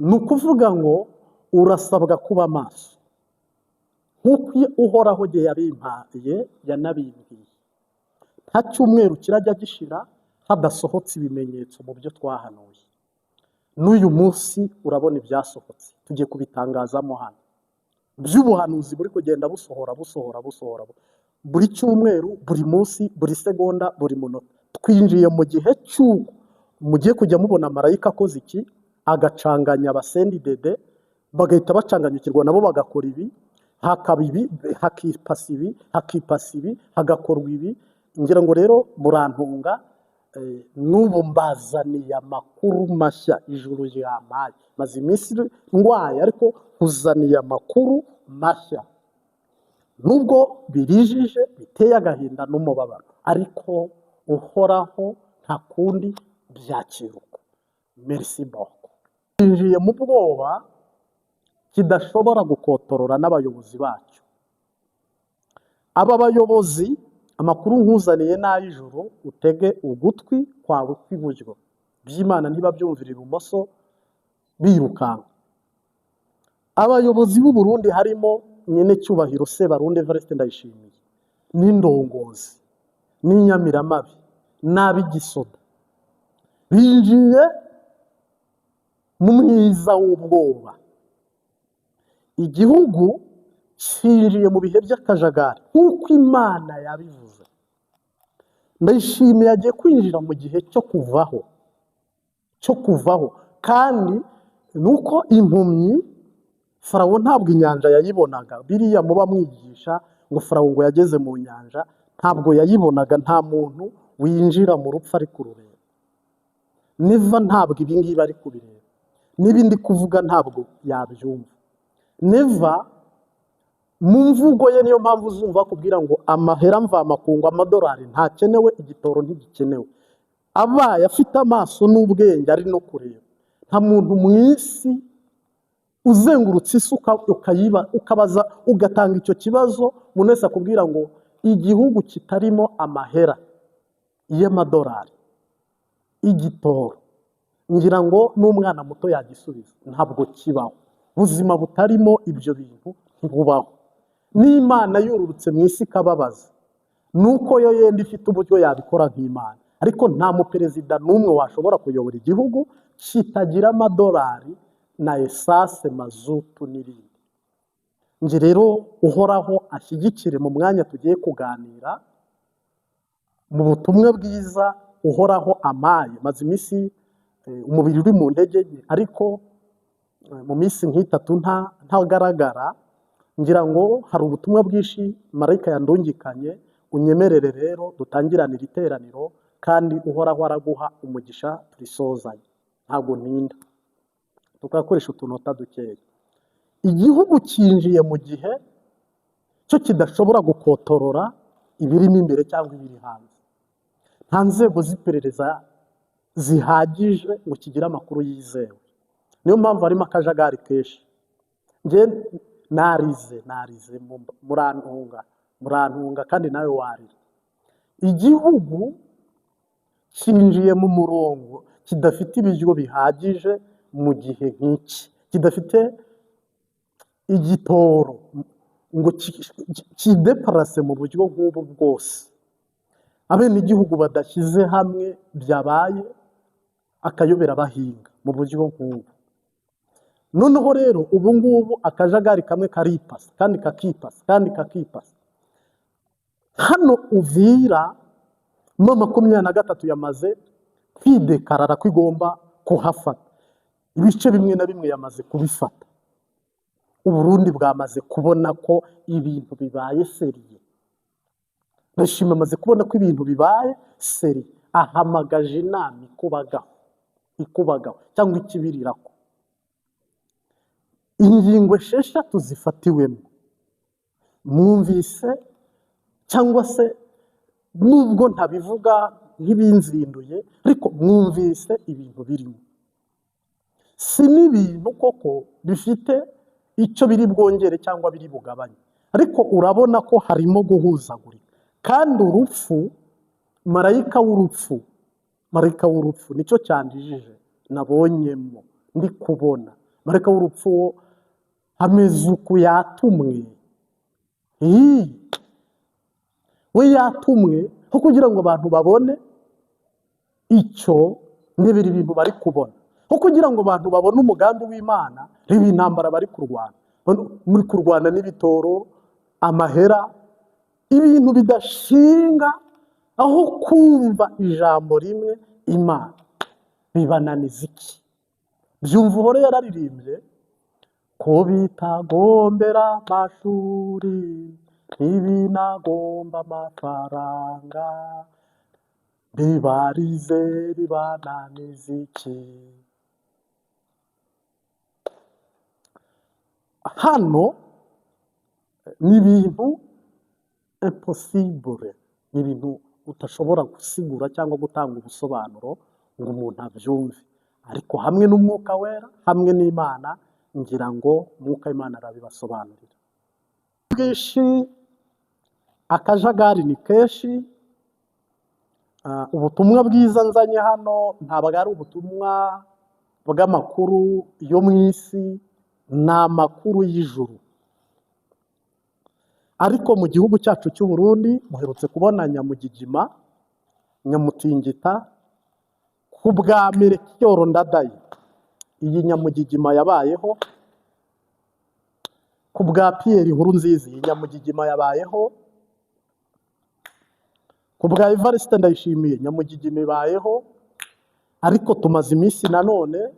Ni ukuvuga ngo urasabwa kuba maso nk'uko Uhoraho igihe yabimpaye yanabimbwiye. Nta cyumweru kirajya gishira hadasohotse ibimenyetso mu byo twahanuye. N'uyu munsi urabona ibyasohotse, tugiye kubitangazamo hano, by'ubuhanuzi buri kugenda busohora, busohora, busohora buri cyumweru, buri munsi, buri segonda, buri munota. Twinjiye mu gihe cy'uko mugiye kujya mubona marayika akoze iki, agacanganya aba CNDD, bagahita bacanganyukirwa nabo bagakora ibi, hakaba ibi, hakipasa ibi, hakipasa ibi, hagakorwa ibi. Ngira ngo rero murantunga, n'ubu mbazaniye amakuru mashya ijuru ryampaye. Maze iminsi ndwaye, ariko nkuzaniye amakuru mashya, nubwo birijije, biteye agahinda n'umubabaro, ariko Uhoraho nta kundi, byakira uko. Merci beaucoup. Twinjiye mu bwoba kidashobora gukotorora n'abayobozi bacyo. Aba bayobozi, amakuru nkuzaniye n'ay'ijuru, utege ugutwi kwawe kw'iburyo, by'Imana ntibabyumvira ibumoso birukanka. Abayobozi b'u Burundi, harimo nyene cyubahiro Sebarundi Evariste Ndayishimiye, n'indongozi n'inyamiramabi n'ab'igisoda, binjiye mu mwiza w'ubwoba. Igihugu cyinjiye mu bihe by'akajagari nk'uko Imana yabivuze. Ndayishimiye agiye kwinjira mu gihe cyo kuvaho, cyo kuvaho. Kandi ni uko impumyi Farawo ntabwo inyanja yayibonaga. Biriya muba mwigisha ngo Farawo ngo yageze mu nyanja, ntabwo yayibonaga. Nta muntu winjira mu rupfu ari kurureba. Neva ntabwo ibi ngibi ari kubireba, n'ibindi kuvuga ntabwo yabyumva. Neva mu mvugo ye, niyo mpamvu uzumva akubwira ngo amahera mvamakungu, amadolari ntakenewe, igitoro ntigikenewe. Abaye afite amaso n'ubwenge ari no kureba, nta muntu mu isi uzengurutse isi ukabaza, ugatanga icyo kibazo, umuntu wese akubwira ngo igihugu kitarimo amahera y'amadolari, igitoro, ngira ngo n'umwana muto yagisubiza, ntabwo kibaho. Ubuzima butarimo ibyo bintu ntibubaho. N'Imana yururutse mu isi ikababaza, nuko yo yenda ifite uburyo yabikora nk'Imana, ariko nta muperezida n'umwe washobora kuyobora igihugu kitagira amadolari na essence, mazutu n'ibindi. Njye rero Uhoraho ashyigikire mu mwanya tugiye kuganira mu butumwa bwiza Uhoraho amaye. Maze iminsi umubiri uri mu ntege nke, ariko mu minsi nk'itatu ntagaragara. Ngira ngo hari ubutumwa bwinshi marayika yandungikanye. Unyemerere rero dutangiranire iteraniro, kandi Uhoraho araguha umugisha turisozanye. Ntabwo ntinda, tukakoresha utunota dukeya. Igihugu cyinjiye mu gihe cyo kidashobora gukotorora ibirimo imbere cyangwa ibiri hanze. Nta nzego z'iperereza zihagije ngo kigire amakuru yizewe. Niyo mpamvu harimo akajagari kenshi. Njye narize, narize, murantunga, murantunga, kandi nawe warira. Igihugu cyinjiye mu murongo kidafite ibiryo bihagije mu gihe nk'iki, kidafite igitoro ngo kideparase mu buryo nk'ubu bwose. Abenegihugu badashyize hamwe, byabaye akayobera bahinga mu buryo nk'ubu. Noneho rero ubu ngubu akajagari kamwe karipasa, kandi kakipasa, kandi kakipasa. Hano Uvira, M23 yamaze kwidekarara ko igomba kuhafata. Ibice bimwe na bimwe yamaze kubifata. Uburundi bwamaze kubona ko ibintu bibaye sérieux. Ndashima, amaze kubona ko ibintu bibaye sérieux, ahamagaje inama ikubagaho, ikubagaho cyangwa ikibirirako. Ingingo esheshatu zifatiwemo mwumvise, cyangwa se nubwo ntabivuga nk'ibinzinduye, ariko mwumvise ibintu birimo. Si n'ibintu koko bifite icyo biri bwongere cyangwa biri bugabanye, ariko urabona ko harimo guhuzagurika. Kandi urupfu, marayika w'urupfu, marayika w'urupfu, nicyo cyandijije nabonyemo, ndi kubona. Marayika w'urupfu wo ameze uku, yatumwe. Ii, we yatumwe nko kugira ngo abantu babone icyo, ndebera ibintu bari kubona, nko kugira ngo abantu babone umugambi w'Imana. Reba intambara bari kurwana, muri kurwana n'ibitoro, amahera, ibintu bidashinga, aho kumva ijambo rimwe Imana bibananiza iki? Byumva uhore yararirimbye ko bitagombera amashuri, ntibinagomba amafaranga, bibarize bibananiza iki? Hano ni ibintu impossible, ni ibintu udashobora gusigura cyangwa gutanga ubusobanuro ngo umuntu abyumve, ariko hamwe n'Umwuka Wera, hamwe n'Imana, ngira ngo Umwuka w'Imana arabibasobanurira. Bwinshi akajagari ni kenshi. Ubutumwa bwiza nzanye hano ntabwo ari ubutumwa bw'amakuru yo mu isi, ni amakuru y'ijuru. Ariko mu gihugu cyacu cy'u Burundi muherutse kubona Nyamugigima, Nyamutingita ku bwa Melchior Ndadaye. Iyi Nyamugigima yabayeho ku bwa Pierre Nkurunziza, iyi Nyamugigima yabayeho ku bwa Evariste Ndayishimiye, Nyamugigima ibayeho. Ariko tumaze iminsi nanone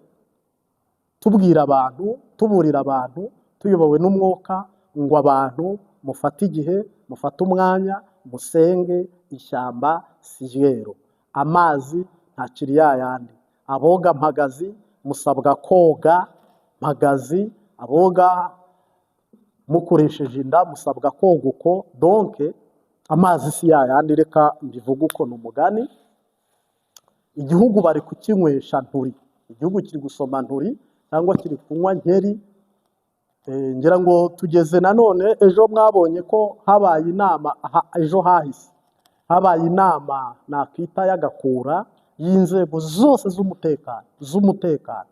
tubwira abantu, tuburira abantu, tuyobowe n'Umwuka ngo abantu mufate igihe, mufate umwanya, musenge. Ishyamba si ryeru, amazi ntakiri yayandi. Aboga mpagazi musabwa koga mpagazi, aboga mukoresheje inda musabwa koga uko. Donc amazi si yayandi, reka mbivuge uko, ni umugani. Igihugu bari kukinywesha nturi, igihugu kiri gusoma nturi cyangwa kiri kunywa nkeri. Ngira ngo tugeze nanone, ejo mwabonye ko habaye inama, ejo hahise habaye inama nakwita y'agakura y'inzego zose z'umutekano, z'umutekano,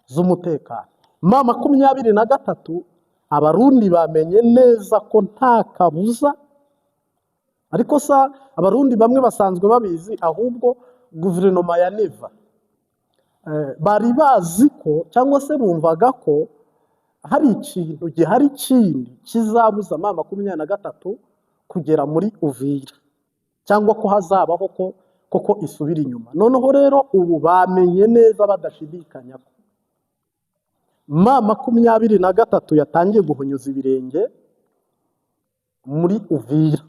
z'umutekano. M23, Abarundi bamenye neza ko nta kabuza. Ariko sa Abarundi bamwe basanzwe babizi, ahubwo guverinoma ya Neva bari bazi ko cyangwa se bumvaga ko hari ikintu gihari kindi kizabuza M23 kugera muri Uvira, cyangwa ko hazabaho ko koko isubira inyuma. Noneho rero ubu bamenye neza badashidikanya ko M23 yatangiye guhonyuza ibirenge muri Uvira.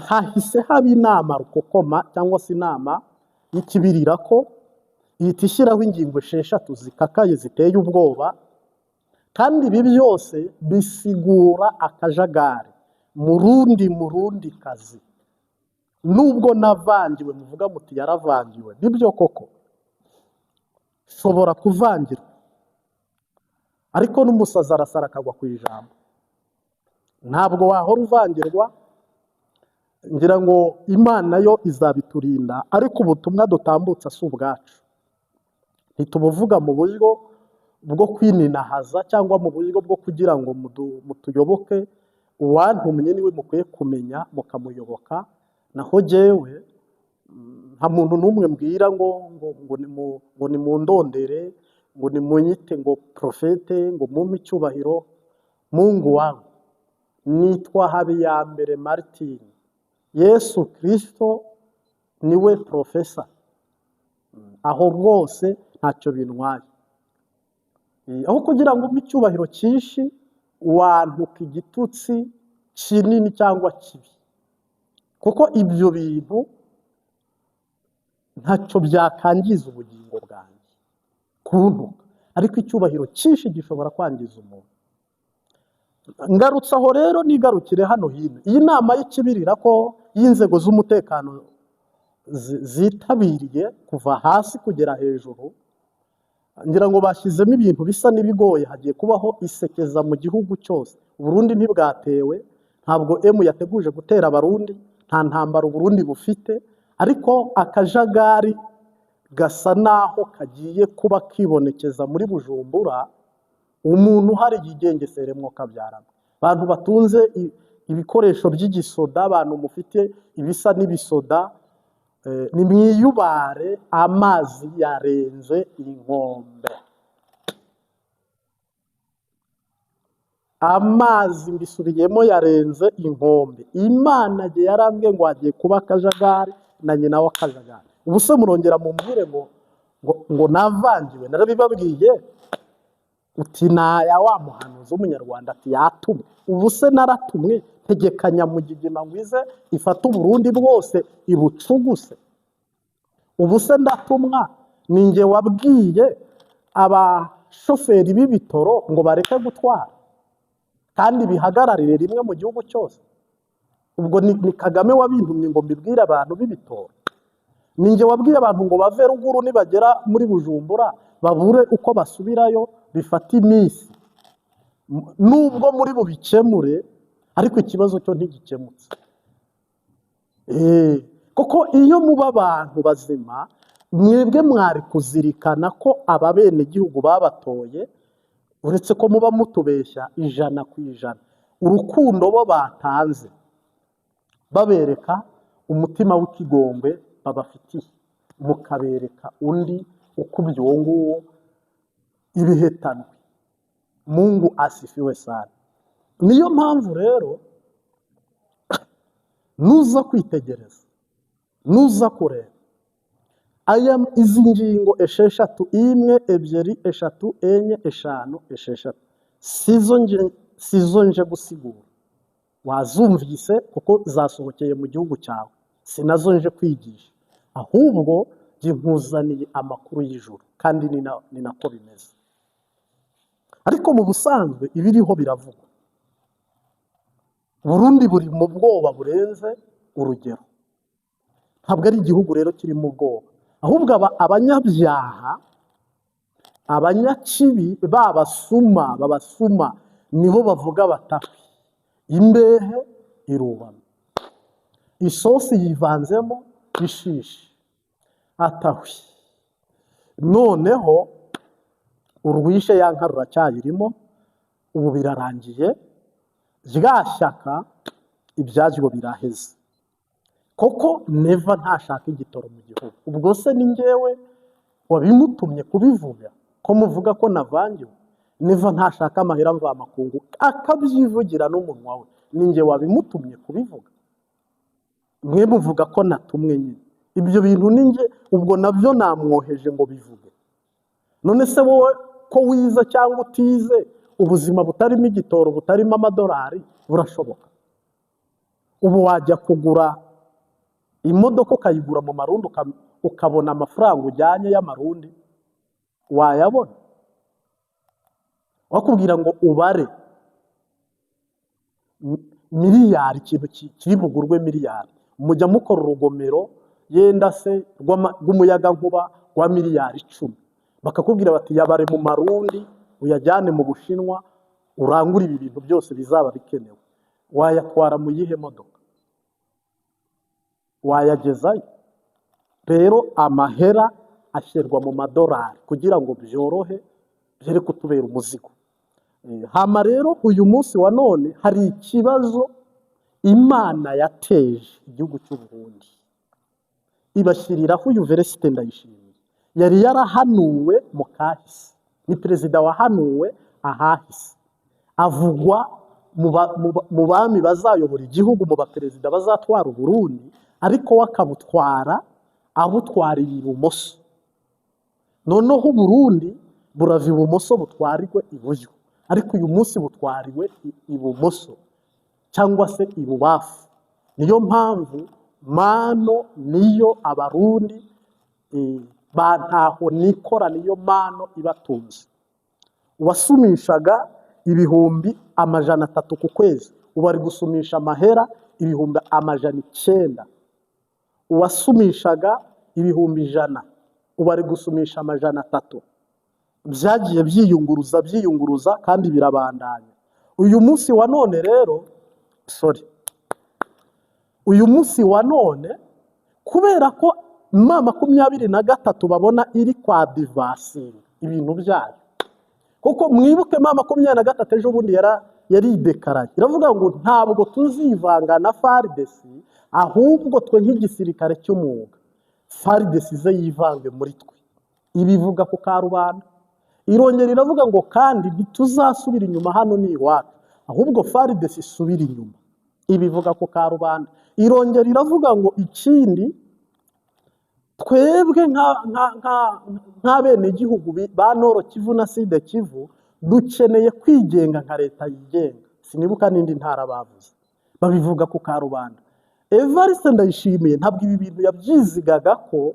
Hahise haba inama rukokoma cyangwa se inama y'ikibirira, ko ihita ishyiraho ingingo 6 zikakaye ziteye ubwoba. Kandi ibi byose bisigura akajagari. Murundi, Murundi kazi, nubwo navangiwe, muvuga muti yaravangiwe, nibyo koko shobora kuvangirwa, ariko n'umusazi arasara akagwa ku ijambo. Ntabwo wahora uvangirwa. Ngira ngo Imana yo izabiturinda, ariko ubutumwa dutambutsa si ubwacu, ntitubuvuga mu buryo bwo kwininahaza cyangwa mu buryo bwo kugira ngo mutuyoboke. Uwantumye niwe mukwiye kumenya mukamuyoboka, naho jyewe nta muntu n'umwe mbwira ngo ngo ngo ngo nimundondere, ngo nimunyite ngo prophète, ngo mumpe icyubahiro. Mungu wangu, nitwa Habiyambere Martin. Yesu Kristo niwe professor, aho rwose ntacyo bintwaye. Aho kugira ngo umpe icyubahiro cyinshi, wantuka igitutsi kinini cyangwa kibi, kuko ibyo bintu ntacyo byakangiza ubugingo bwanjye kuntuka, ariko icyubahiro cyinshi gishobora kwangiza umuntu. Ngarutse aho rero, nigarukire hano hino. Iyi nama y'ikibirira ko y'inzego z'umutekano zitabiriye kuva hasi kugera hejuru, ngira ngo bashyizemo ibintu bisa n'ibigoye. Hagiye kubaho isekeza mu gihugu cyose. Uburundi ntibwatewe, ntabwo M yateguje gutera Abarundi, nta ntambara Uburundi bufite, ariko akajagari Gasa naho kagiye kuba kibonekeza muri Bujumbura. Umuntu uhari yigengeseremwo kabyarana. Abantu batunze ibikoresho by'igisoda, abantu mufite ibisa n'ibisoda, nimwiyubare, amazi yarenze inkombe. Amazi mbisubiyemo yarenze inkombe. Imana igihe yarambwiye ngo hagiye kuba akajagari na nyina w'akajagari. Ubu se murongera mumbwire ngo navangiwe? Narabibabwiye uti naya wa muhanuzi w'umunyarwanda ati yatumwe. Ubu se naratumwe ntegeka Nyamugigima ngo ize ifate Uburundi bwose ibucuguse. Ubu se ndatumwa? Ni njye wabwiye abashoferi b'ibitoro ngo bareke gutwara kandi bihagararire rimwe mu gihugu cyose. Ubwo ni Kagame wabintumye ngo mbibwire abantu b'ibitoro. Ni njye wabwiye abantu ngo bave ruguru nibagera muri Bujumbura babure uko basubirayo, bifata iminsi. Nubwo muri bubikemure, ariko ikibazo cyo ntigikemutse. Kuko iyo muba abantu bazima, mwebwe mwari kuzirikana ko ababenegihugu babatoye, uretse ko muba mutubeshya 100%. Urukundo bo batanze babereka umutima w'ikigongwe babafitiye, mukabereka undi ukubye uwo nguwo ibihetanwe. Mungu asifiwe sana. Niyo mpamvu rero nuza kwitegereza, nuza kureba aya izi ngingo 6, 1, 2, 3, 4, 5, 6, sizo nje gusigura. Wazumvise kuko zasohokeye mu gihugu cyawe, sinazo nje kwigisha, ahubwo nkuzaniye amakuru y'ijuru, kandi ni nako bimeze. Ariko mu busanzwe ibiriho biravugwa. Burundi buri mu bwoba burenze urugero. Ntabwo ari igihugu rero kiri mu bwoba, ahubwo abanyabyaha, abanyakibi, babasuma, babasuma nibo bavuga batafi imbehe irubama, isosi yivanzemo ishishi atahwi. Noneho urwishe ya nka ruracyayirimo, ubu birarangiye, rya shyaka ibyaryo biraheze. Koko Neva ntashaka igitoro mu gihugu. Ubwo se ni njyewe wabimutumye kubivuga, ko muvuga ko navangiwe? Neva ntashaka amahera mvamakungu, akabyivugira n'umunwa we. Ni njye wabimutumye kubivuga? Mwe muvuga ko natumwe nyine. Ibyo bintu ni njye, ubwo nabyo namwoheje ngo bivuge. None se wowe ko wize cyangwa utize, ubuzima butarimo igitoro, butarimo amadolari burashoboka? Ubu wajya kugura imodoka ukayigura mu marundi, ukabona amafaranga ujyanye y'amarundi, wayabona? Wakubwira ngo ubare miliyari, ikintu kiri bugurwe miliyari, mujya mukora urugomero yenda se rw'umuyagankuba rwa miliyari 10, bakakubwira bati yabare mu marundi uyajyane mu Bushinwa urangure ibi bintu byose bizaba bikenewe. Wayatwara mu yihe modoka? Wayagezayo? Rero amahera ashyirwa mu madolari kugira ngo byorohe, byere kutubera umuzigo. Hama rero uyu munsi wa none hari ikibazo Imana yateje igihugu cy'u Burundi, ibashyiriraho uyu Veresite Ndayishimiye. Yari yarahanuwe mu kahise, ni perezida wahanuwe ahahise, avugwa mu bami bazayobora igihugu, mu baperezida bazatwara Uburundi, ariko we akabutwara abutwariye ibumoso. Noneho Uburundi burava ibumoso butwarirwe iburyo, ariko uyu munsi butwariwe ibumoso cyangwa se ibubafu. Niyo mpamvu mano niyo abarundi bantaho nikora, niyo mano ibatunze. Uwasumishaga 300,000 ku kwezi, ubu ari gusumisha amahera 900,000. Uwasumishaga 100,000, ubu ari gusumisha 300. Byagiye byiyunguruza byiyunguruza kandi birabandanya. Uyu munsi wa none rero, sorry, uyu munsi wa none kubera ko M23 babona iri kwa divasinga ibintu byayo. Kuko mwibuke M23 ejo bundi yaridekaraye, iravuga ngo ntabwo tuzivanga na FARDC, ahubwo twe nk'igisirikare cy'umwuga FARDC ze yivange muri twe. Ibivuga ku karubanda. Irongera iravuga ngo kandi ntituzasubira inyuma, hano ni iwacu, ahubwo FARDC isubira inyuma. Ibivuga ku karubanda. Irongera iravuga ngo ikindi, twebwe nk'abenegihugu ba Nord Kivu na Sud Kivu dukeneye kwigenga nka leta yigenga. Sinibuka n'indi ntara bavuze. Babivuga ku karubanda. Evariste Ndayishimiye ntabwo ibi bintu yabyizigaga ko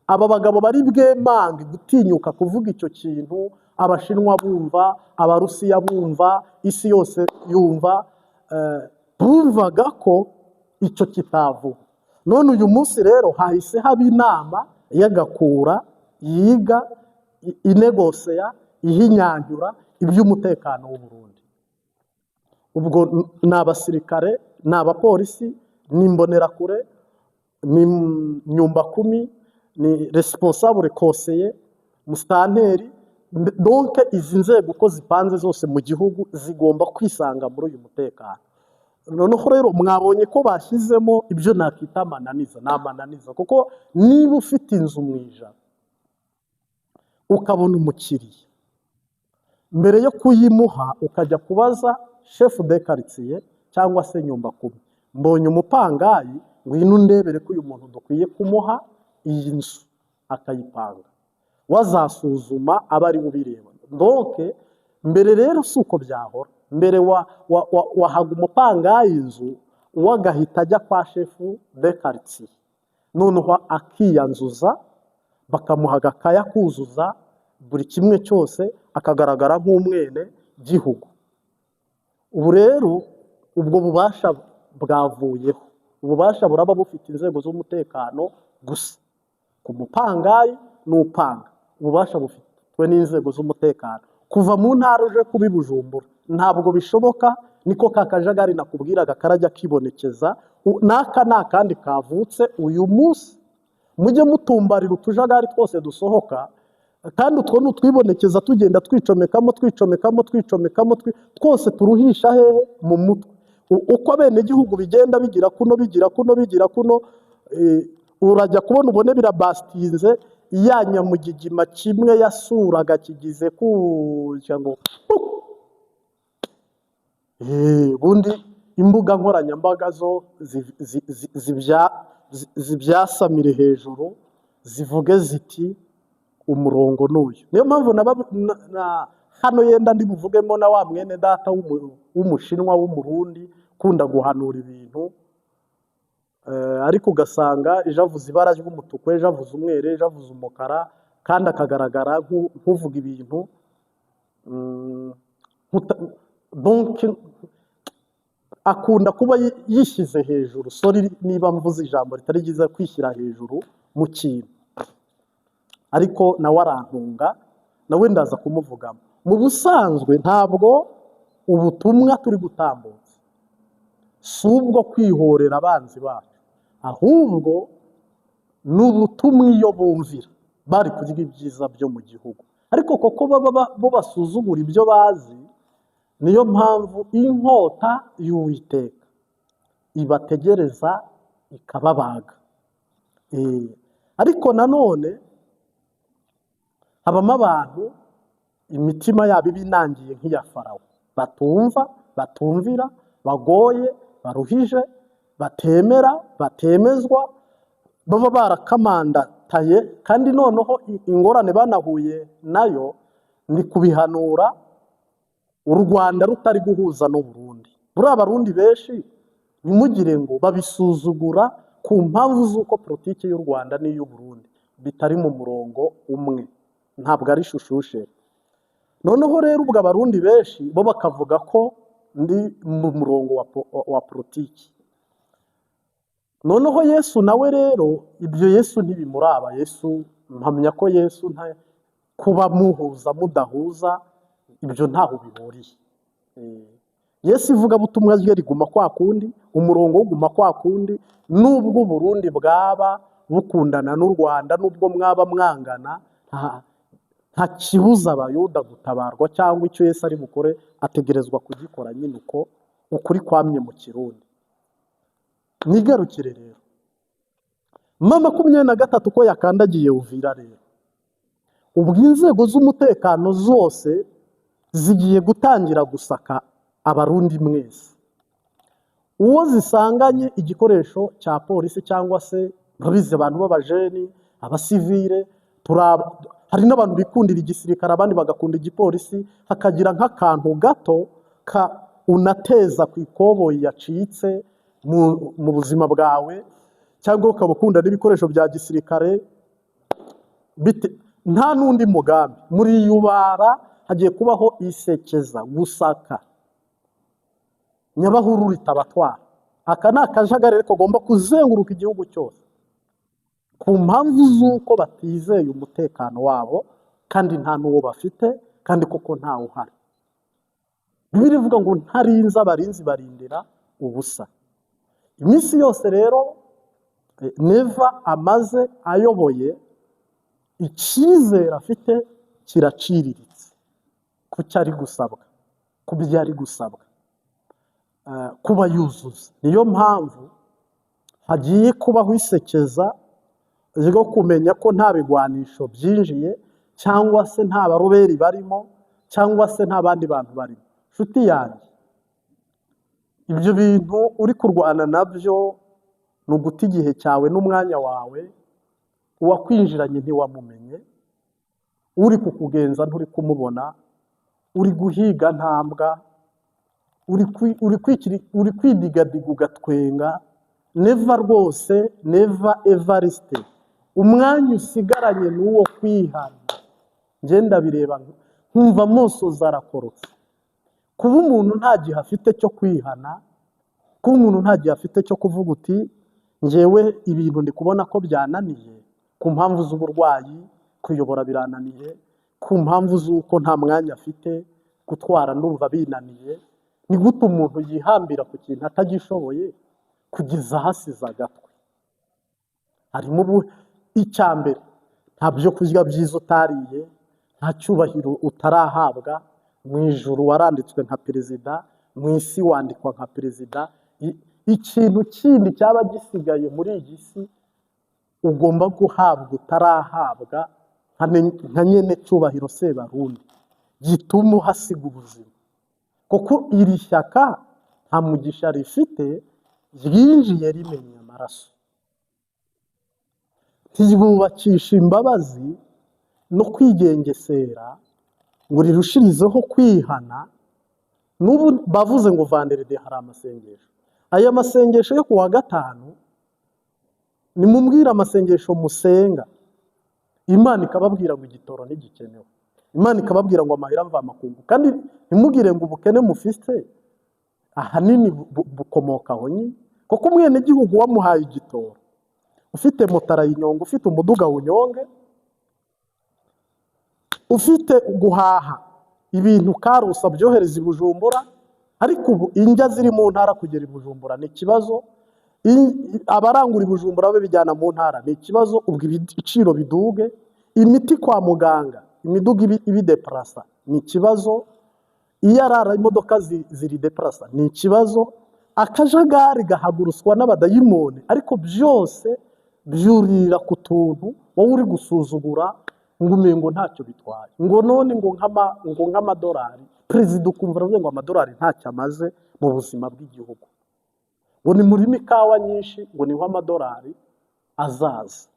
aba bagabo bari bwemange gutinyuka kuvuga icyo kintu, Abashinwa bumva, Abarusiya bumva, isi yose yumva, bumvaga ko icyo kitavuga. None uyu munsi rero hahise haba inama y'agakura yiga inegoseya ihinyancyura iby'umutekano w'u Burundi. Ubwo ni abasirikare, ni abapolisi, ni imbonerakure, ni nyumbakumi, ni responsable, conseiller, musitanteri. Donc izi nzego uko zipanze zose mu gihugu zigomba kwisanga muri uyu mutekano. Noneho rero mwabonye ko bashyizemo ibyo nakita amananiza. Ni amananiza kuko niba ufite inzu mu 100 ukabona umukiriya, mbere yo kuyimuha ukajya kubaza chef de quartier cyangwa se nyumbakumi: "Mbonye umupangayi, ngwino undebere ko uyu muntu dukwiye kumuha iyi nzu akayipanga." Wazasuzuma aba ari we ubireba. Donc mbere rero si uko byahora. Mbere wahaga umupangayi inzu, we agahita ajya kwa chef de quartier, noneho akiyanzuza, bakamuha agakaya kuzuza buri kimwe cyose, akagaragara nk'umwene gihugu. Ubu rero ubwo bubasha bwavuyeho. Ububasha buraba bufite inzego z'umutekano gusa. Ku mupangayi n'upanga, ububasha bufitwe n'inzego z'umutekano. Kuva mu ntara uje kuba i Bujumbura ntabwo bishoboka. Niko ka kajagari nakubwiraga karajya kibonekeza. N'aka ni akandi kavutse uyu munsi. Mujye mutumbarira utujagari twose dusohoka, kandi utwo ni utwibonekeza tugenda twicomekamo, twicomekamo, twicomekamo, twose turuhisha hehe? Mu mutwe. Uko abenegihugu bigenda bigira kuno, bigira kuno, bigira kuno, urajya kubona ubone birabasitinze ya nyamugigima kimwe yasuraga kigize kutya ngo puk. Ubundi imbuga nkoranyambaga zo zibyasamire hejuru, zivuge ziti: "Umurongo ni uyu." Niyo mpamvu hano yenda ndi buvugemo na wa mwene data w'Umushinwa w'Umurundi ukunda guhanura ibintu, ariko ugasanga ejo avuze ibara ry'umutuku, ejo avuze umweru, ejo avuze umukara, kandi akagaragara nk'uvuga ibintu donc akunda kuba yishyize hejuru. Sorry niba mvuze ijambo ritari ryiza, kwishyira hejuru mu kintu, ariko nawe arantunga, nawe ndaza kumuvugamo. Mu busanzwe ntabwo ubutumwa turi gutambutsa si ubwo kwihorera abanzi bacu, ahubwo ni ubutumwa iyo bumvira bari kurya ibyiza byo mu gihugu. Ariko koko baba bo basuzugura ibyo bazi, niyo mpamvu inkota y'Uwiteka ibategereza ikababaga. Ariko nanone habamo abantu imitima yabo iba inangiye nk'iya Farawo, batumva, batumvira, bagoye, baruhije, batemera, batemezwa, baba barakamandataye. Kandi noneho ingorane banahuye nayo ni kubihanura u Rwanda rutari guhuza n'Uburundi. Buriya Abarundi benshi, ntimugire ngo babisuzugura ku mpamvu z'uko politiki y'u Rwanda n'iy'Uburundi bitari mu murongo umwe, ntabwo ari shushusheri. Noneho rero ubwo Abarundi benshi bo bakavuga ko ndi mu murongo wa politiki. Noneho Yesu nawe rero, ibyo Yesu ntibimuraba. Yesu, mpamya ko Yesu nta kuba muhuza mudahuza, ibyo ntaho bihuriye. Yesu ivugabutumwa rye riguma kwa kundi, umurongo uguma kwa kundi, nubwo Uburundi bwaba bukundana n'u Rwanda, nubwo mwaba mwangana, nta kibuza Abayuda gutabarwa cyangwa icyo Yesu ari bukore ategerezwa kugikora nyine uko ukuri kwamye mu Kirundi. Nigarukire rero M23 ko yakandagiye Uvira rero, ubwo inzego z'umutekano zose zigiye gutangira gusaka Abarundi mwese. Uwo zisanganye igikoresho cya polisi cyangwa se murabizi abantu b'abajeni, abasivile, hari n'abantu bikundira igisirikare, abandi bagakunda igipolisi, hakagira nk'akantu gato ka unateza ku ikoboyi yacitse mu buzima bwawe, cyangwa ukaba ukunda n'ibikoresho bya gisirikare, nta n'undi mugambi. Muri yubara hagiye kubaho isekeza gusaka nyabahururu itabatwara. Aka ni akajagari ariko kagomba kuzenguruka igihugu cyose ku mpamvu z'uko batizeye umutekano wabo, kandi nta n'uwo bafite, kandi koko ntawe uhari. Bibiliya ivuga ngo ntarinze abarinzi barindira ubusa. Iminsi yose rero Neva amaze ayoboye, icyizere afite kiraciriritse ku cyo ari gusabwa, ku byo ari gusabwa kuba yuzuza. Niyo mpamvu hagiye kubaho isekeza ryo kumenya ko nta bigwanisho byinjiye, cyangwa se nta baroberi barimo, cyangwa se nta bandi bantu barimo. Nshuti yanjye, ibyo bintu uri kurwana nabyo ni uguta igihe cyawe n'umwanya wawe. Uwakwinjiranye ntiwamumenye, uri kukugenza nturi kumubona, uri guhiga ntambwa, uri kwidigadiga ugatwenga. Neva rwose, Neva Evariste, umwanya usigaranye ni uwo kwihana. Njye ndabireba nkumva amosozi arakorotse. Kuba umuntu nta gihe afite cyo kwihana, kuba umuntu nta gihe afite cyo kuvuga uti njyewe ibintu ndi kubona ko byananiye ku mpamvu z'uburwayi, kuyobora birananiye, ku mpamvu z'uko nta mwanya afite, gutwara ndumva binaniye. Ni gute umuntu yihambira ku kintu atagishoboye kugeza ahasize agatwe? Harimo ubu icya mbere, nta byo kurya byiza utariye, nta cyubahiro utarahabwa. Mu ijuru waranditswe nka perezida, mu isi wandikwa nka perezida. Ikintu kindi cyaba gisigaye muri iyi si ugomba guhabwa utarahabwa nka nyene cyubahiro Sebarundi, gituma uhasiga ubuzima, kuko iri shyaka nta mugisha rifite, ryinjiye rimenya amaraso, ntiryubakisha imbabazi no kwigengesera ngo rirushirizeho kwihana. N'ubu bavuze ngo vendredi hari amasengesho. Aya masengesho yo ku wa gatanu, nimubwire amasengesho musenga, Imana ikababwira ngo igitoro ntigikenewe, Imana ikababwira ngo amahera mvamakungu, kandi ntimugire ngo ubukene mufite ahanini bukomoka aho nyine, kuko umwenegihugu wamuhaye igitoro, ufite moto arayinyonga, ufite umuduga wunyonge, ufite guhaha ibintu karusa byohereza i Bujumbura, ariko ubu indya ziri mu ntara kugera i Bujumbura ni ikibazo, abarangura i Bujumbura babijyana mu ntara ni ikibazo, ubwo ibiciro biduge, imiti kwa muganga imiduga ibideparasa ni ikibazo, iyo arara imodoka ziri deparasa ni ikibazo, akajagari gahagurutswa n'abadayimoni, ariko byose byurira ku tuntu wowe uri gusuzugura ngo umengo ntacyo bitwaye, ngo none ngo nk'amadolari, perezida ukumva aravuze ngo amadolari ntacyo amaze mu buzima bw'igihugu, ngo ni murimo ikawa nyinshi ngo niho amadolari azaza,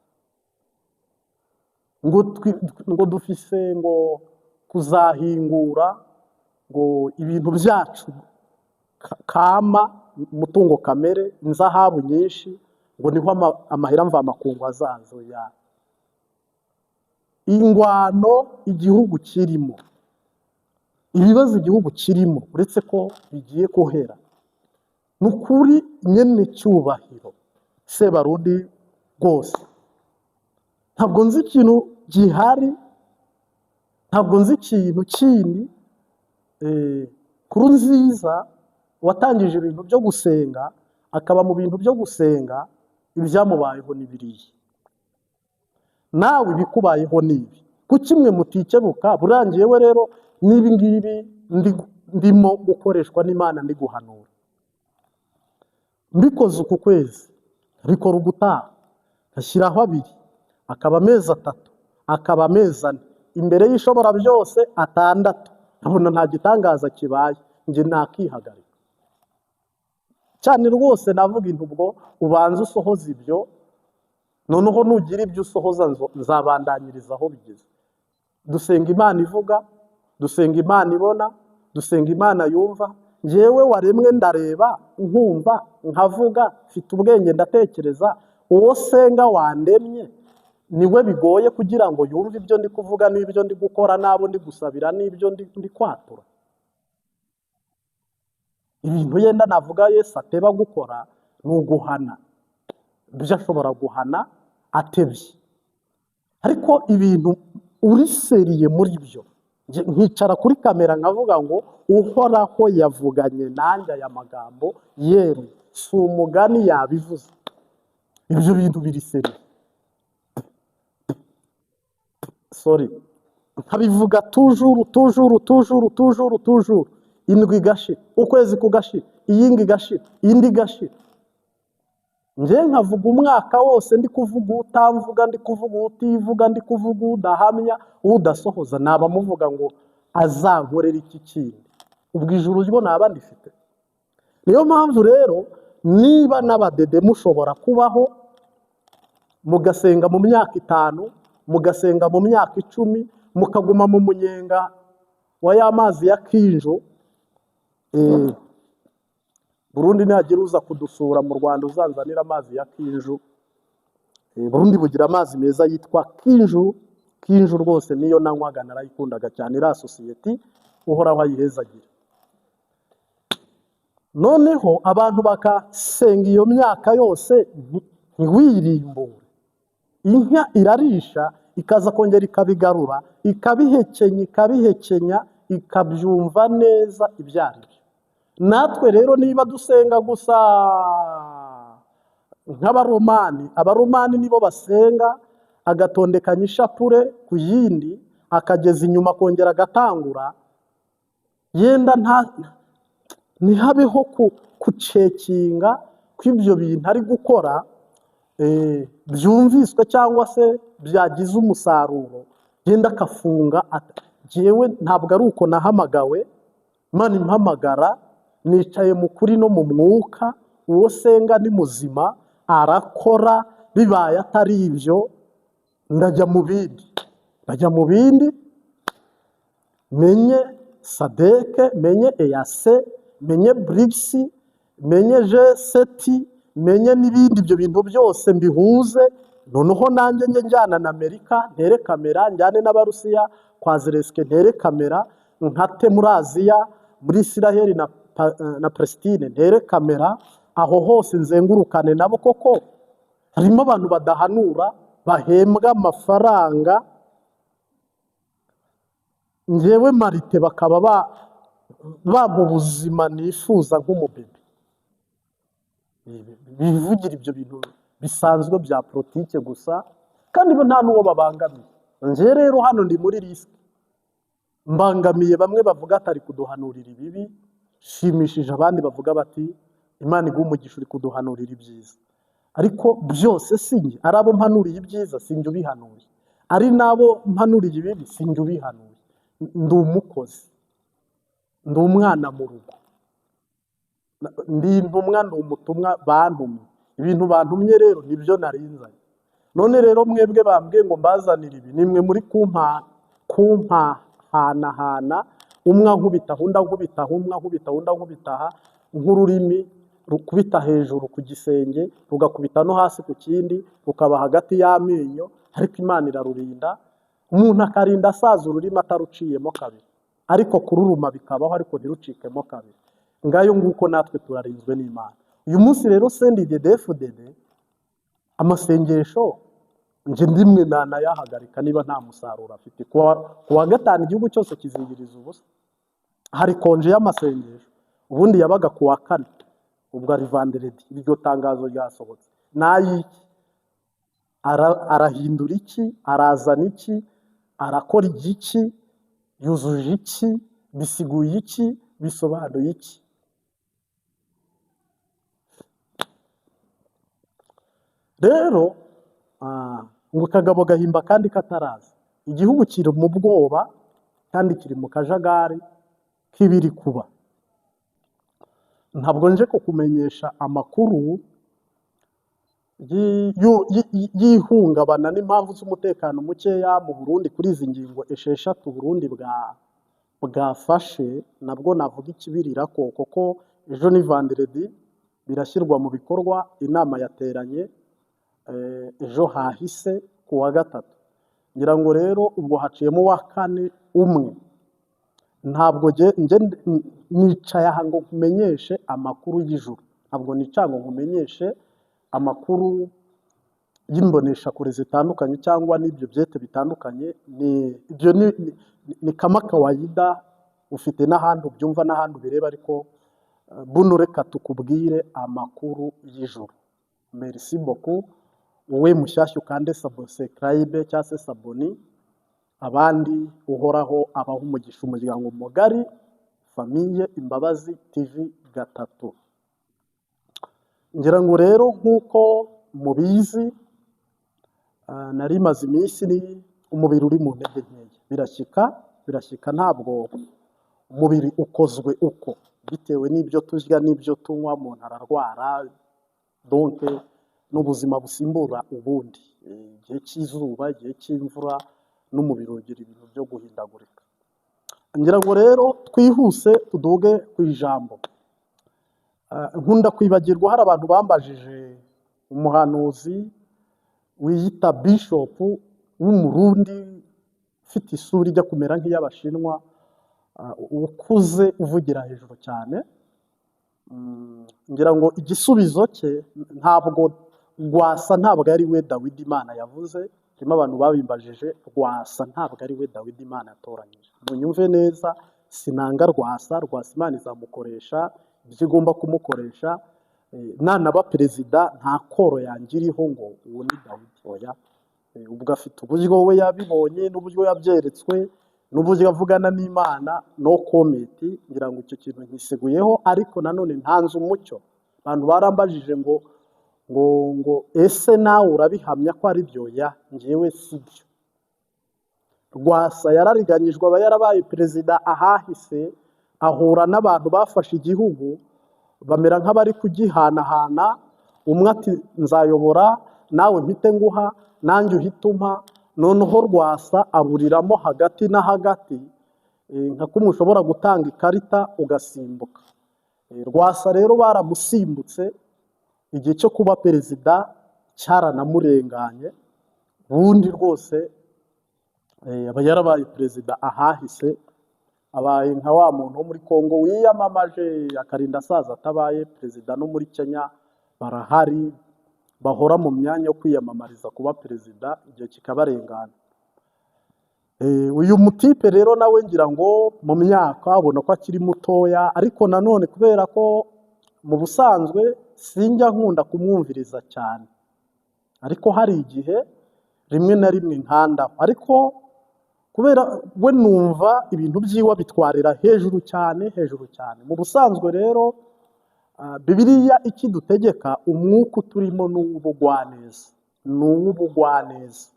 ngo dufise ngo kuzahingura ngo ibintu byacu kama umutungo kamere inzahabu nyinshi ngo niho amahera mvamakungu azaza. Ya ingwano igihugu kirimo, ibibazo igihugu kirimo, uretse ko bigiye guhera, ni ukuri nyene cyubahiro Sebarundi rwose, ntabwo nzi ikintu gihari, ntabwo nzi ikintu kindi. Nkurunziza watangije ibintu byo gusenga, akaba mu bintu byo gusenga, ibyamubayeho ni biriya. Nawe ibikubayeho ni ibi. Kuki mwe mutikebuka? Burangiye we rero n'ibi ngibi ndimo gukoreshwa n'Imana, ndi guhanura. Mbikoze uku kwezi, bikora ubutaha, ngashyiraho 2, akaba amezi 3, akaba amezi 4, imbere y'Ishobora byose 6, nkabona nta gitangaza kibaye, njye nakihagarika cyane rwose. Navuga intu ubwo ubanza usohoza ibyo, noneho nugira ibyo usohoza nzabandanyiriza aho bigeze. Dusenga Imana ivuga, dusenga Imana ibona, dusenga Imana yumva. Njyewe waremwe ndareba, nkumva, nkavuga, mfite ubwenge, ndatekereza. Uwo senga wandemye niwe bigoye kugira ngo yumve ibyo ndi kuvuga n'ibyo ndi gukora n'abo ndi gusabira n'ibyo ndi kwatura. Ibintu yenda navuga Yesu ateba gukora ni uguhana. Ibyo ashobora guhana atebye, ariko ibintu uri sérieux muri byo, nkicara kuri kamera nkavuga ngo Uhoraho yavuganye nanjye aya magambo yeru, si umugani yabivuze. Ibyo bintu biri sérieux. Sorry, nkabivuga toujours, toujours, toujours, toujours, toujours, indwi igashira, ukwezi kugashira, iyindi igashira, indi igashira. Njye nkavuga umwaka wose, ndi kuvuga utamvuga, ndi kuvuga utivuga, ndi kuvuga udahamya, udasohoza. Naba muvuga ngo azankorera iki kindi? Ubwo ijuru ryo naba ndifite? Niyo mpamvu rero niba n'abadede mushobora kubaho mugasenga mu myaka 5, mugasenga mu myaka 10, mukaguma mu munyenga wa ya mazi ya Kinjo. Burundi nihagira uza kudusura mu Rwanda uzanzanira amazi ya Kinju. Burundi bugira amazi meza yitwa Kinju. Kinju rwose niyo nanywaga, narayikundaga cyane. Iriya sosiyete Uhoraho ayihezagira. Noneho abantu bakasenga iyo myaka yose, ntiwirimbure. Inka irarisha, ikaza kongera ikabigarura, ikabihekenya, ikabihekenya, ikabyumva neza ibyo ari byo. Natwe rero niba dusenga gusa nk'Abaromani, Abaromani nibo basenga agatondekanya ishapure ku yindi, akageza inyuma akongera agatangura, yenda nta ntihabeho kucekinga kw'ibyo bintu ari gukora byumviswe cyangwa se byagize umusaruro, yenda akafunga. Jyewe ntabwo ari uko nahamagawe. Imana impamagara nicaye mu kuri no mu mwuka. Uwo senga ni muzima, arakora. Bibaye atari ibyo, ndajya mu bindi, ndajya mu bindi, menye SADC, menye EAC, menye BRICS, menye G7, menye n'ibindi. Ibyo bintu byose mbihuze, noneho nanjye njye njyana na Amerika ntere kamera, njyane n'Abarusiya kwa Zelensky ntere kamera, nkate muri Aziya, muri Isiraheli na Palestine ntere kamera, aho hose nzengurukane nabo. Koko harimo abantu badahanura bahembwa amafaranga, njyewe marite bakaba bampa ubuzima nifuza nk'umubebe, bivugira ibyo bintu bisanzwe bya politike gusa, kandi bo nta n'uwo babangamiye. Njye rero hano ndi muri risque, mbangamiye bamwe bavuga atari kuduhanurira ibibi, shimishije abandi bavuga bati Imana iguha umugisha, uri kuduhanurira ibyiza. Ariko byose si njye. Ari abo mpanuriye ibyiza, si njye ubihanuye, ari n'abo mpanuriye ibibi, si njye ubihanuye. Ndi umukozi, ndi umwana mu rugo, ndi intumwa, ndi umutumwa bantumye. Ibintu bantumye rero nibyo narinzanye. None rero mwebwe bambwiye ngo mbazanire ibi, nimwe muri kumpahanahana, umwe ankubita, undi ankubita, umwe ankubita, undi ankubita aha, nk'ururimi rukubita hejuru ku gisenge, rugakubita no hasi ku kindi, rukaba hagati y'amenyo. Ariko Imana irarurinda, umuntu akarinda asaza ururimi ataruciyemo kabiri, ariko kururuma bikabaho, ariko ntirucikemo kabiri. Ngayo nguko, natwe turarinzwe n'Imana. Uyu munsi rero CNDD-FDD, amasengesho njye ndimwe nanayahagarika niba nta musaruro afite. Ku wa gatanu igihugu cyose kiziyiriza ubusa, hari congé y'amasengesho. Ubundi yabaga ku wa kane, ubwo ari vendredi. Iryo tangazo ryasohotse n'ayiki? Arahindura iki? Arazana iki? Arakora igiki? Yuzuje iki? Bisiguye iki? Bisobanuye iki? Rero ngo kagabo gahimba kandi kataraza. Igihugu kiri mu bwoba kandi kiri mu kajagari k'ibiri kuba. Ntabwo nje kukumenyesha amakuru y'ihungabana n'impamvu z'umutekano mukeya mu Burundi kuri izi ngingo 6 Burundi bwafashe. Nabwo navuga ikibirira ko kuko ejo ni vendredi birashyirwa mu bikorwa. Inama yateranye ejo hahise ku wa gatatu, ngira ngo rero ubwo haciyemo uwa kane umwe. Ntabwo nge nicaye aha ngo nkumenyeshe amakuru y'ijuru, ntabwo nicaye ngo nkumenyeshe amakuru y'imboneshakure zitandukanye cyangwa n'ibyo byete bitandukanye. Ni ibyo ni kama kawaida, ufite n'ahandi ubyumva n'ahandi ubireba, ariko buno reka tukubwire amakuru y'ijuru. Merci beaucoup. Wowe mushyashya ukande subscribe cyangwa se s'abonner, abandi uhoraho abaha umugisha. Umuryango mugari Famille Imbabazi TV 3. Ngira ngo rero nk'uko mubizi, nari maze iminsi ni umubiri uri mu ntege nkeya. Birashyika, ntabwo umubiri ukozwe uko, bitewe n'ibyo turya n'ibyo tunywa umuntu ararwara. Donc n'ubuzima busimbura ubundi. Igihe cy'izuba, igihe cy'imvura, n'umubiri ugira ibintu byo guhindagurika. Ngira ngo rero twihuse tuduge ku ijambo. Nkunda kwibagirwa, hari abantu bambajije umuhanuzi wiyita bishop w'Umurundi ufite isura ijya kumera nk'iy'Abashinwa, ukuze, uvugira hejuru cyane. Ngira ngo igisubizo cye, ntabwo Rwasa ntabwo ari we Dawidi Imana yavuze. Harimo abantu babimbajije, Rwasa ntabwo ari we Dawidi Imana yatoranyije. Munyumve neza, sinanga Rwasa. Rwasa Imana izamukoresha ibyo igomba kumukoresha. Nanaba perezida nta koro yangiriho ngo uwo ni Dawidi, oya. Ubwo afite uburyo we yabibonye n'uburyo yabyeretswe n'uburyo avugana n'Imana, no comment. Ngira ngo icyo kintu nkiseguyeho, ariko nanone ntanze umucyo. Abantu barambajije ngo ese nawe urabihamya ko ari byo? Ya, njyewe si byo. Rwasa yarariganyijwe, aba yarabaye perezida ahahise, ahura n'abantu bafashe igihugu bamera nk'abari kugihanahana. Umwe ati nzayobora nawe mpite nguha, nanjye uhite umpa. Noneho Rwasa aburiramo hagati na hagati, nka kumwe ushobora gutanga ikarita ugasimbuka. Rwasa rero baramusimbutse, igihe cyo kuba perezida cyaranamurenganye. Ubundi rwose aba yarabaye perezida ahahise, abaye nka wa muntu wo muri Kongo wiyamamaje akarinda asaza atabaye perezida. No muri Kenya barahari bahora mu myanya yo kwiyamamariza kuba perezida, igihe kikabarengana. Uyu mutipe rero nawe ngira ngo mu myaka ubona ko akiri mutoya, ariko nanone kubera ko mu busanzwe sinjya nkunda kumwumviriza cyane, ariko hari igihe rimwe na rimwe nkandaho, ariko kubera we numva ibintu byiwe bitwarira hejuru cyane, hejuru cyane. Mu busanzwe rero Bibiliya ikidutegeka, umwuka uturimo ni uw'ubugwaneza, ni uw'ubugwaneza,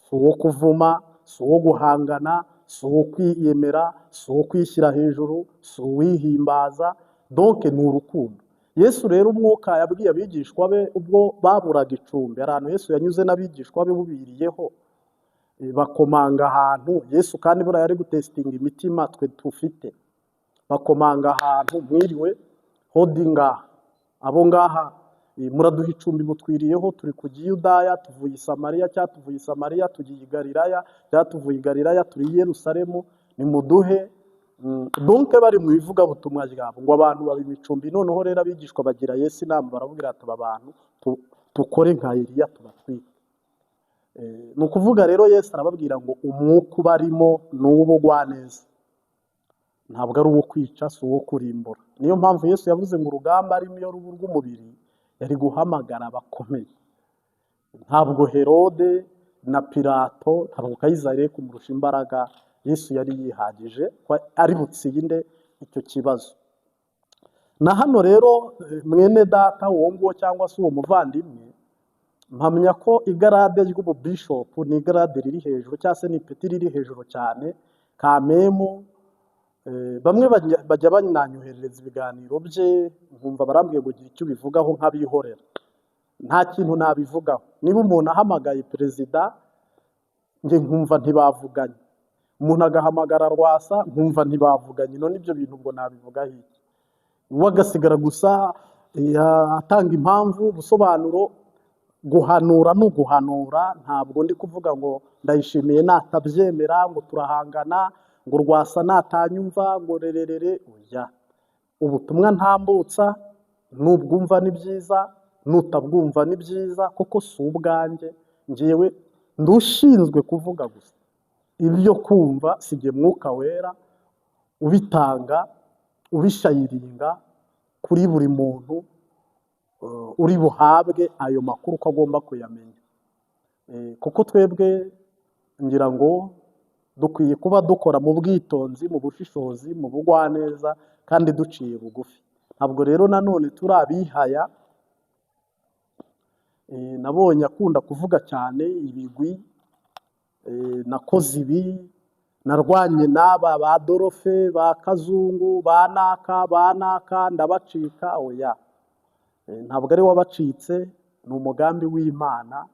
si uwo kuvuma, si uwo guhangana, si uwo kwiyemera, si uwo kwishyira hejuru, si uwihimbaza. Donc ni urukundo. Yesu rero umwuka yabwiye abigishwa be ubwo baburaga icumbi, hari ahantu Yesu yanyuze n'abigishwa be bubiriyeho, bakomanga ahantu. Yesu kandi buriya yari gutesitinga imitima twe tufite. Bakomanga ahantu, mwiriwe, hodi ngaha, abo ngaha, muraduha icumbi mutwiriyeho, turi kujya i Yudaya tuvuye i Samariya, cyangwa tuvuye i Samariya tugiye i Galilaya, cyangwa tuvuye i Galilaya turi i Yerusalemu, nimuduhe. Donc bari mu ivugabutumwa ryabo ngo abantu baba imicumbi. Noneho rero abigishwa bagira Yesu inama, baramubwira ati aba bantu tukore nka Eliya tubatwike. Ni ukuvuga rero Yesu arababwira ngo umwuka ubarimo ni uw'ubugwaneza, ntabwo ari uwo kwica, si uwo kurimbura. Niyo mpamvu Yesu yavuze ngo urugamba arimo iyo ruba urw'umubiri yari guhamagara abakomeye. Ntabwo Herode na Pilato, ntabwo Kayizari yari kumurusha imbaraga. Yesu yari yihagije ko ari butsinde icyo kibazo. Na hano rero, mwene data uwo nguwo cyangwa se uwo muvandimwe, mpamya ko igarade ry'ububishopu ni igarade riri hejuru, cyangwa se ni ipeti riri hejuru cyane kamemu. Bamwe bajya bananyoherereza ibiganiro bye, nkumva barambwiye ngo gira icyo ubivugaho, nkabihorera. Nta kintu nabivugaho. Niba umuntu ahamagaye perezida, njye nkumva ntibavuganye, umuntu agahamagara Rwasa nkumva ntibavuganye, none ibyo bintu ubwo nabivugaho iki? We agasigara gusa atanga impamvu, ubusobanuro. Guhanura ni uguhanura. Ntabwo ndi kuvuga ngo Ndayishimiye natabyemera ngo turahangana, ngo Rwasa natanyumva ngo rererere. Oya, ubutumwa ntambutsa nubwumva ni byiza, nutabwumva ni byiza, kuko si ubwanjye. Njyewe ndushinzwe kuvuga gusa, ibyo kumva si jye. Mwuka Wera ubitanga, ubishayiringa kuri buri muntu uri buhabwe ayo makuru ko agomba kuyamenya. Kuko twebwe ngira ngo dukwiye kuba dukora mu bwitonzi, mu bushishozi, mu bugwaneza kandi duciye bugufi. Ntabwo rero nanone turi abihaya. Nabonye akunda kuvuga cyane ibigwi, nakoze ibi, narwanye n'aba ba Dorofe, ba Kazungu, ba naka ba naka, ndabacika. Oya, ntabwo ari wabacitse, ni umugambi w'Imana,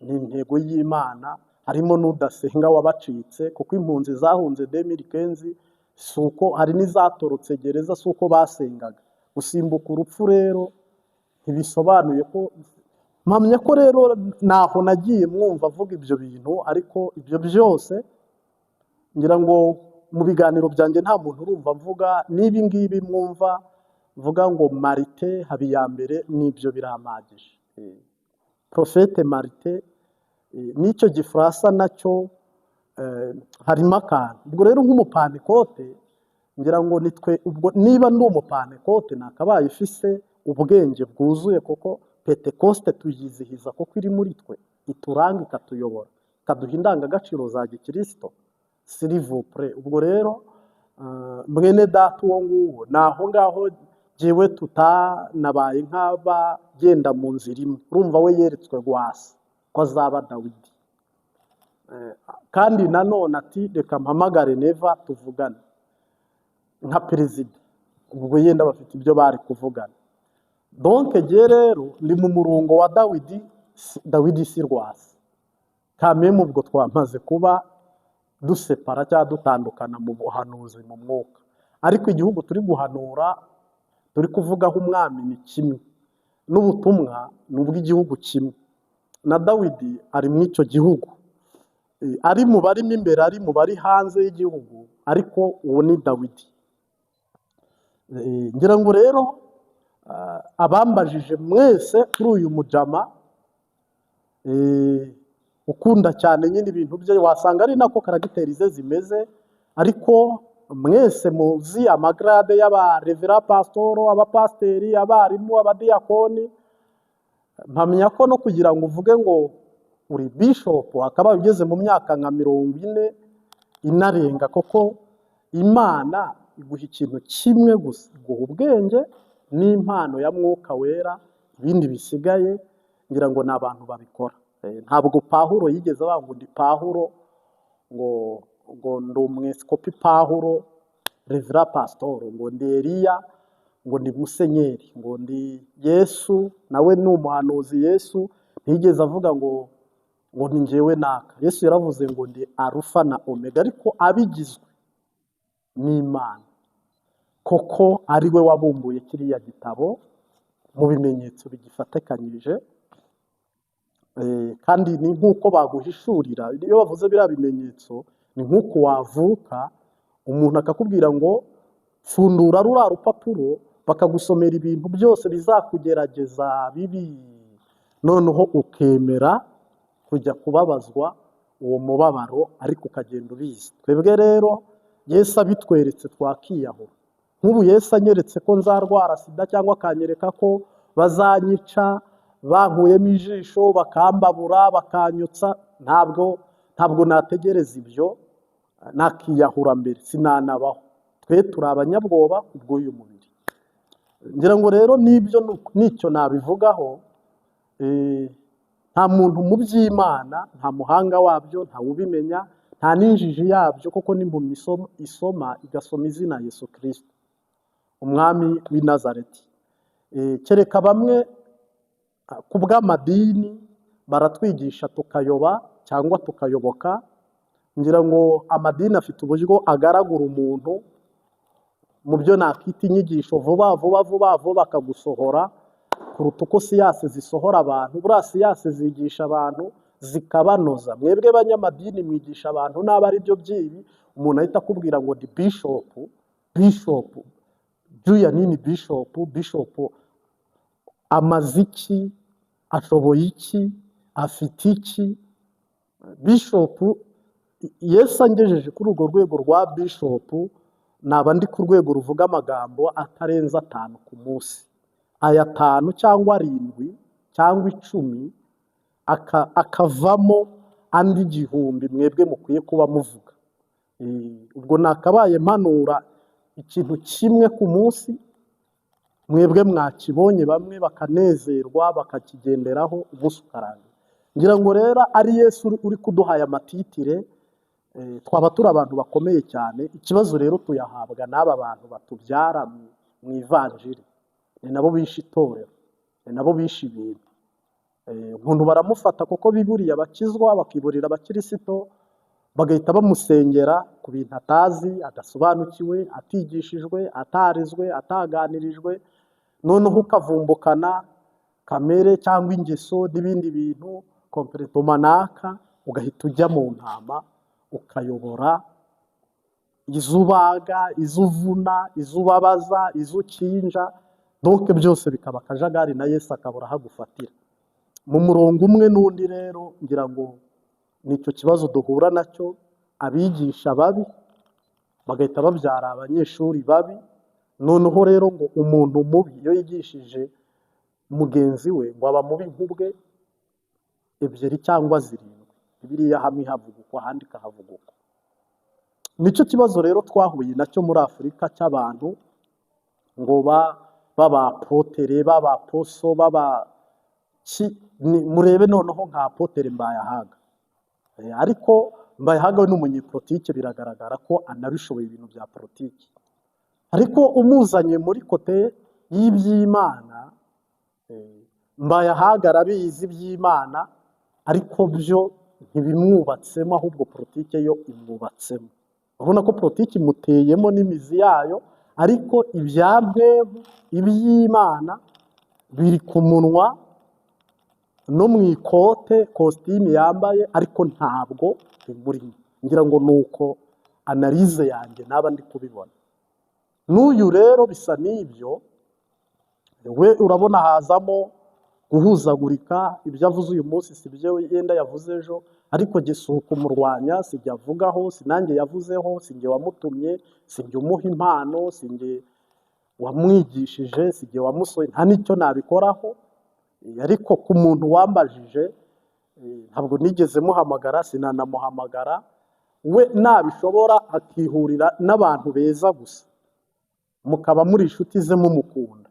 ni intego y'Imana. Harimo n'udasenga wabacitse, kuko impunzi zahunze 2015 si uko, hari n'izatorotse gereza, si uko basengaga. Gusimbuka urupfu rero ntibisobanuye ko, mpamya ko rero ntaho nagiye mwumva avuga ibyo bintu. Ariko ibyo byose ngira ngo mu biganiro byanjye nta muntu urumva mvuga n'ibi ngibi mwumva mvuga ngo Marite Habiyambere, n'ibyo birampagije. Prophète Marite, n'icyo Gifaransa nacyo harimo akantu. Ubwo rero nk'umupantekote, ngira ngo nitwe ubwo niba ndi umupantekote nakabaye ifise ubwenge bwuzuye, kuko Pentekoste tuyizihiza kuko iri muri twe, ituranga, ikatuyobora, ikaduha indangagaciro za gikirisito, s'il vous plaît. Ubwo rero mwene data uwo nguwo ni aho ngaho jyewe tutanabaye nk'abagenda mu nzira imwe. Urumva we yeretswe Rwasa ko azaba Dawidi. Kandi nanone ati reka mpamagare Neva tuvugane nka perezida. Ubwo yenda bafite ibyo bari kuvugana. Donc jye rero ndi mu murongo wa Dawidi, Dawidi si Rwasa kameme. Ubwo twamaze kuba dusepara cyangwa dutandukana mu buhanuzi, mu mwuka, ariko igihugu turi guhanura, turi kuvugaho umwami ni kimwe, n'ubutumwa ni ubw'igihugu kimwe, na Dawidi ari muri icyo gihugu. Ari mu barimo imbere, ari mu bari hanze y'igihugu, ariko uwo ni Dawidi. Ngira ngo rero abambajije mwese kuri uyu mujama ukunda cyane nyine ibintu bye, wasanga ari nako caractère ze zimeze. Ariko mwese muzi amagrade y'abarevera, pasitoro, abapasiteri, abarimu, abadiyakoni. Mpamya ko no kugira ngo uvuge ngo uri bishopu akaba ugeze mu myaka nka 40 inarenga, koko Imana iguha ikintu kimwe gusa, iguha ubwenge n'impano ya Mwuka Wera. Ibindi bisigaye ngira ngo ni abantu babikora. Ntabwo Pahuro yigeze avuga ngo ndi Pahuro, ngo ndi umweskopi Pahuro revera pasitoro, ngo ndi Eliya, ngo ndi musenyeri, ngo ndi Yesu. Nawe ni umuhanuzi. Yesu ntiyigeze avuga ngo ni njyewe naka. Yesu yaravuze ngo ndi Arufa na Omega, ariko abigizwe n'Imana koko ari we wabumbuye kiriya gitabo mu bimenyetso bigifatikanyije. Kandi ni nk'uko baguhishurira, iyo bavuze biriya bimenyetso ni nk'uko wavuka umuntu akakubwira ngo pfundura ruriya rupapuro, bakagusomera ibintu byose bizakugerageza bibi, noneho ukemera kujya kubabazwa uwo mubabaro, ariko ukagenda ubizi. Twebwe rero Yesu abitweretse twakiyahura. Nk'ubu Yesu anyeretse ko nzarwara sida cyangwa akanyereka ko bazanyica. Bankuyemo ijisho, bakambabura, bakanyotsa, ntabwo nategereza ibyo, nakiyahura mbere, sinanabaho. Twe turi abanyabwoba kubw'uyu mubiri. Ngira ngo rero n'ibyo nicyo nabivugaho. Nta muntu mu by'Imana, nta muhanga wabyo, nta ubimenya, nta n'injiji yabyo, kuko n'impumyi isoma igasoma izina Yesu Kirisito, umwami w'i Nazareti. Kereka bamwe ku bw'amadini baratwigisha tukayoba cyangwa tukayoboka. Ngira ngo amadini afite uburyo agaragura umuntu mu byo nakita inyigisho vuba vuba vuba vuba, akagusohora kuruta uko siyanse zisohora abantu. Buriya siyanse zigisha abantu zikabanoza. Mwebwe banyamadini mwigisha abantu n'aba ari byo by'ibi, umuntu ahita akubwira ngo ni bishop, bishop byuya nini, bishop, bishop amaze iki, ashoboye iki, afite iki? Bishop, Yesu angejeje kuri urwo rwego rwa bishop, naba ndi ku rwego ruvuga amagambo atarenze 5 ku munsi. Aya 5 cyangwa 7 cyangwa 10 akavamo andi 1000 mwebwe mukwiye kuba muvuga. Ubwo nakabaye mpanura ikintu kimwe ku munsi, mwebwe mwakibonye bamwe bakanezerwa, bakakigenderaho, umunsi ukarangira. Ngira ngo rero ari Yesu uri kuduha aya matitre, twaba turi abantu bakomeye cyane. Ikibazo rero tuyahabwa n'aba bantu batubyara mu ivanjiri, ni nabo bishe itorero, ni nabo bishe ibintu. Umuntu baramufata kuko biburiye abakizwa, bakiburira abakirisito, bagahita bamusengera ku bintu atazi, adasobanukiwe, atigishijwe, atarizwe, ataganirijwe. Noneho ukavumbukana kamere cyangwa ingeso n'ibindi bintu comportement naka, ugahita ujya mu ntama, ukayobora izo ubaga, izo uvuna, izo ubabaza, izo ukinja, donc byose bikaba akajagari, na Yesu akabura aho agufatira mu murongo umwe n'undi. Rero ngira ngo nicyo kibazo duhura nacyo: abigisha babi bagahita babyara abanyeshuri babi. Noneho rero ngo umuntu mubi iyo yigishije mugenzi we, ngo aba mubi nk'ubwe ebyiri cyangwa zirindwi. Bibiliya hamwe ihavuga uko, ahandi ikahavuga uko. Nicyo kibazo rero twahuye nacyo muri Afurika cy'abantu ngo b'abapotere, b'abaposo, b'aba murebe noneho nka apôtre Mbayahaga. Ariko Mbayahaga we ni umunyepolitike, biragaragara ko anabishoboye ibintu bya politiki, ariko umuzanye muri côté y'iby'Imana, Mbayahaga arabizi iby'Imana, ariko byo ntibimwubatsemo, ahubwo politike yo imwubatsemo. Urabona ko politiki imuteyemo n'imizi yayo, ariko ibya mpemu, iby'Imana, biri ku munwa no mu ikote, kositimu yambaye, ariko ntabwo bimurimo. Ngira ngo ni uko analyse yanjye naba ndi kubibona. N'uyu rero bisa n'ibyo. We urabona hazamo guhuzagurika, ibyo avuze uyu munsi si byo yenda yavuze ejo, ariko jye si ukumurwanya, si jye avugaho, si nanjye yavuzeho, si jye wamutumye, si jye umuha impano, si jye wamwigishije, si jye wamusoye, nta n'icyo nabikoraho. Ariko ku muntu wambajije, ntabwo nigeze muhamagara, sinanamuhamagara. We nabishobora akihurira n'abantu beza gusa, mukaba muri inshuti ze, mumukunda.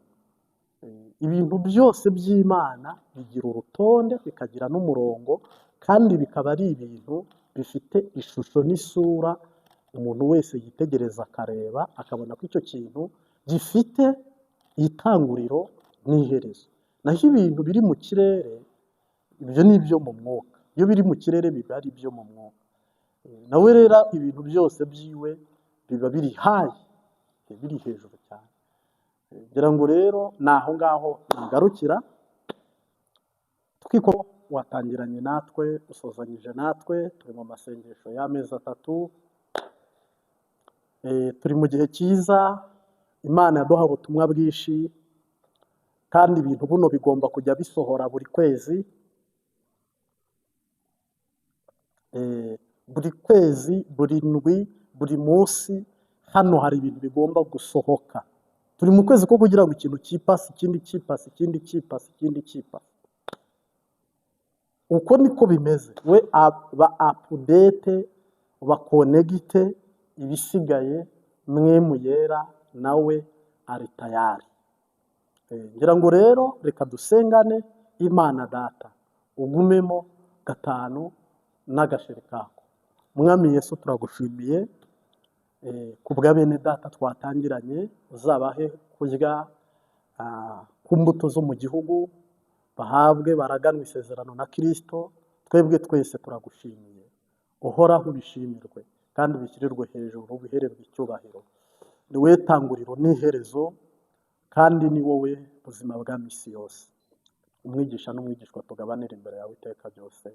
Ibintu byose by'Imana bigira urutonde, bikagira n'umurongo, kandi bikaba ari ibintu bifite ishusho n'isura umuntu wese yitegereza, akareba, akabona ko icyo kintu gifite itanguriro n'iherezo. Naho ibintu biri mu kirere, ibyo ni ibyo mu mwuka. Iyo biri mu kirere biba ari ibyo mu mwuka. Nawe rero ibintu byose byiwe biba biri high, biri hejuru cyane. Ngira ngo rero ni aho ngaho nagarukira. Twiko watangiranye natwe, usozanyije natwe, turi mu masengesho y'amezi 3. Turi mu gihe cyiza. Imana yaduha ubutumwa bwinshi, kandi ibintu buno bigomba kujya bisohora buri kwezi. Buri kwezi, buri ndwi, buri munsi, hano hari ibintu bigomba gusohoka. Turi mu kwezi ko kugira ngo ikintu cyipase, ikindi cyipase, ikindi cyipase, ikindi cyipase. Uko niko bimeze. We ba update, baconnecte, ibisigaye Mpwemu Yera nawe ari tayari. Ngira ngo rero reka dusengane. Imana Data, ugumemo gatanu n'agasheri kako. Mwami Yesu, turagushimiye ku bwa bene data twatangiranye. Uzabahe kurya ku mbuto zo mu gihugu, bahabwe baraganwa isezerano na Kirisito. Twebwe twese turagushimiye. Uhoraho, ubishimirwe kandi ubishyirirwe hejuru, ubihererwe icyubahiro. Ni wowe tanguriro n'iherezo, kandi ni wowe buzima bwa misi yose. Umwigisha n'umwigishwa tugabanira imbere yawe iteka ryose.